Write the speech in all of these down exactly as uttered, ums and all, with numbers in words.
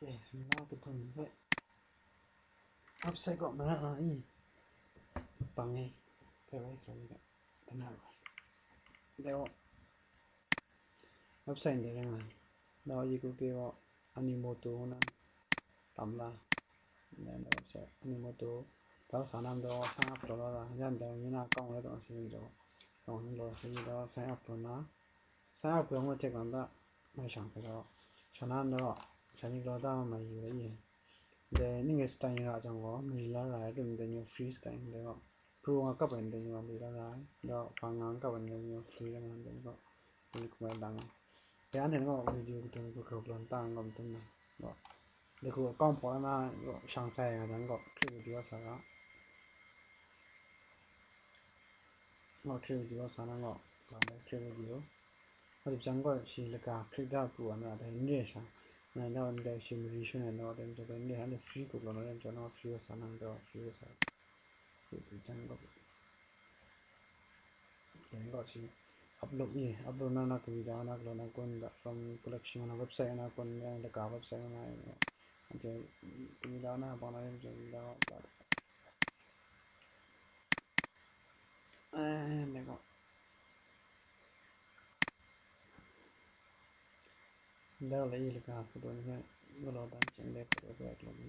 Eh, simla kadun hpe website kaw mara ai. Bang e, hpe bai hkra ni ga. Dana ga. Dai gaw, website ndai rai nga ai. Dai gaw, yi ku ke gaw, Animoto ngu na, tam la. Dai website, Animoto. Dai gaw, sa na majaw, sign up taw la la. Yan dai, ni na account rai taw si majaw, account rai taw si, dai gaw, sign up taw na. Sign up kaw ngu hte kang da, mai shang hpe gaw, sha na nda gaw, sha ni galaw da ma mai yu ai i. Dai ning e style ni ra jang gaw, mari la ra ai, dum dai ni free style dai gaw, pro nga kap ai dai ni gaw mari la ra ai, dai gaw, pa nga kap ai dai ni gaw free la nga dai gaw, dai ni kumai lang ai. Dai anhte gaw video kadun group group lan ta nga gaw, dum na gaw, dai hku account paw na gaw, shang sai nga jang gaw, create video sa ga. Gaw, create video sa na gaw, lang dai create video. Hpa jang gaw shi laga create da pru wa na dai n re sha, na da ndai shi mari shun ai na dai majaw dai n re sha, dai free kup law na dai majaw na free wa sa na dai free wa sa. Hpa jang gaw, dai gaw shi upload ni, upload na na kari da na galaw na kun da from collection na website na kun na laga website na, anhte kari da na bang na dai majaw kari da na. Eh, dai gaw. Ndai gaw la i laga photo ni hpe galaw dan chyeng dai photo hpe galaw ni.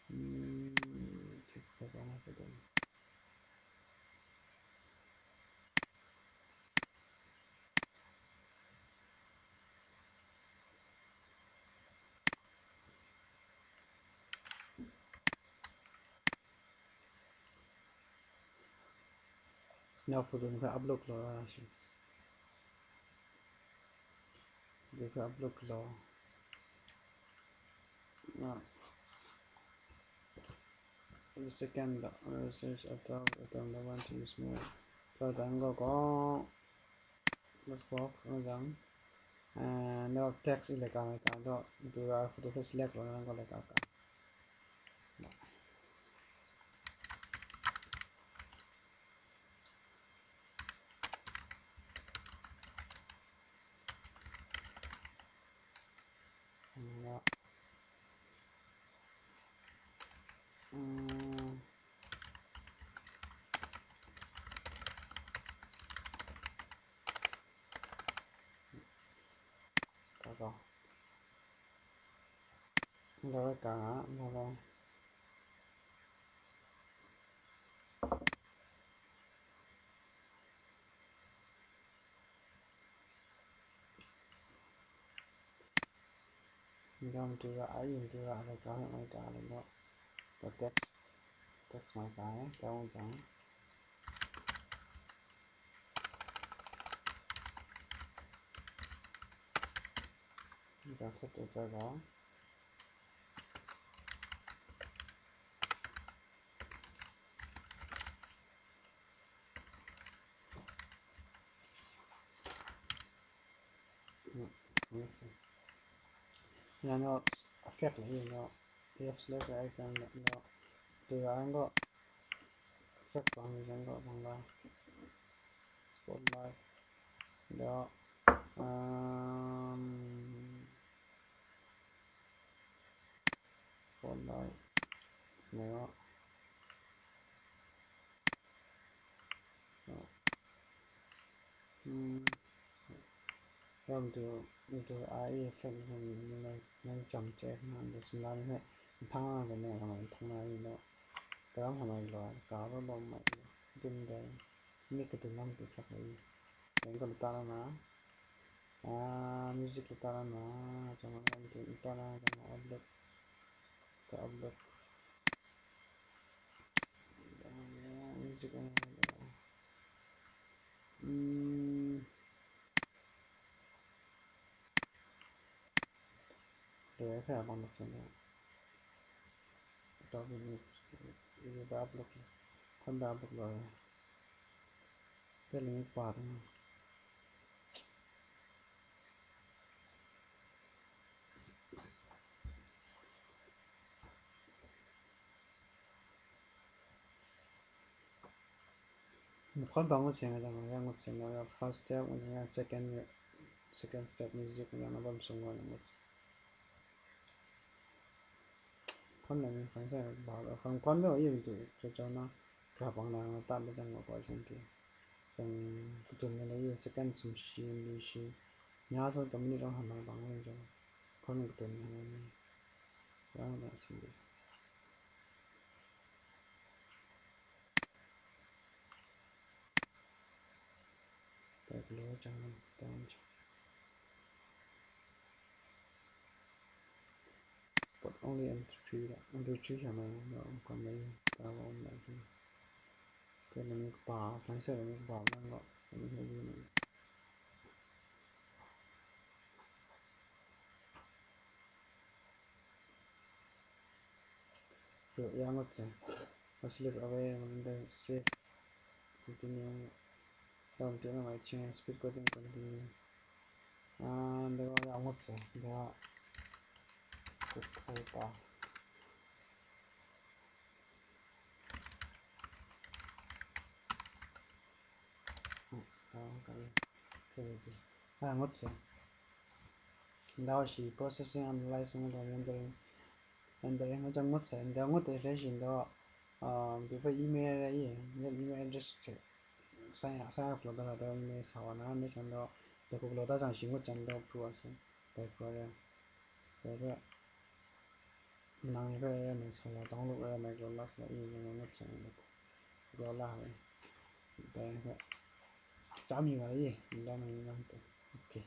Hmm, hte hpe galaw na photo ni. Nang photo ni hpe upload law la shi. Photo hpe upload law. Na. The second, uh, search after, after the one to use more. So, dan gaw gaw. Let's go, ang jang. And now text i laika laika do, do ra photo hpe select law na gaw laika ka. Nga. Hmm. Ka ka. Ndai rai ka nga, ndai rai. Ndai matu ra ai, matu ra ai, ka hpe mai ka ai, no. Ka text, text mai ka ai, dai wang jang. Ka set to tsai ga. Yan gaw effect la, yan gaw F select ai jan gaw, tu ya yan gaw effect bang, yan gaw bang la, spotlight, gaw, um, spotlight, yan gaw, Hmm. Ram tu, tu ai effect hum ni ngai, ngai cham che na, de sum la ni hai, nhtang na zan ne, ram nhtang na ni no. Karam hama lo, ka ro lo mai, dum dai, mi ka dum nam tu khlak ai. Yang ka ta na, ah, music ka ta na, chang ram tu ta na, chang upload, ta upload. Music, mm, loi hpe abang masin e. Taw, video ba upload, hkon ba upload loi. Pe ling pa dang. Nhkawm hpang ngut seng ai jang, yang ngut seng ai, first step, yang second, second step music, yang na bawm sung wa ngut seng. Hkon na ni hkang sai ba lo, hkang hkon lo, yin tu, tu chau na, gra bang na, na tan da jang lo, koi san ki. Jang, kutun na la, yin second sum shi, mi shi, nya so, tam ni rong hama bang lo, jang, hkon kutun na la ni. Ya, na sin de. Tag lo jang, tan jang. But only M P three la, M P three hkam ai, no, hkam ai, ta wa um ai, hkam ai. Te nang kaba, file set nang kaba nang lo, nang hkam ai. Yo, ya ngut se. Select away, and then save, continue. Then do not change, speed coding, continue. And then ya ngut se, ya kut kai pa. Ah, ngut se. Ndau shi processing, analyzing, and rendering. Rendering macam ngut se. Ndau ngut de shi ndau, um, di pa email ra ye, email address che. Saya, saya upload da da email sa wa na, ne chan do, da ku upload da jang shi ngut chan do approve a se. Da approve ya. Da da. Nang ni hpe rai nang sa la, download rai nang lo la sa la, i nang ngut sa nang lo. Lo la hai. Dai hpe. Cham yu ai, ndai nang nang hpe. Okay.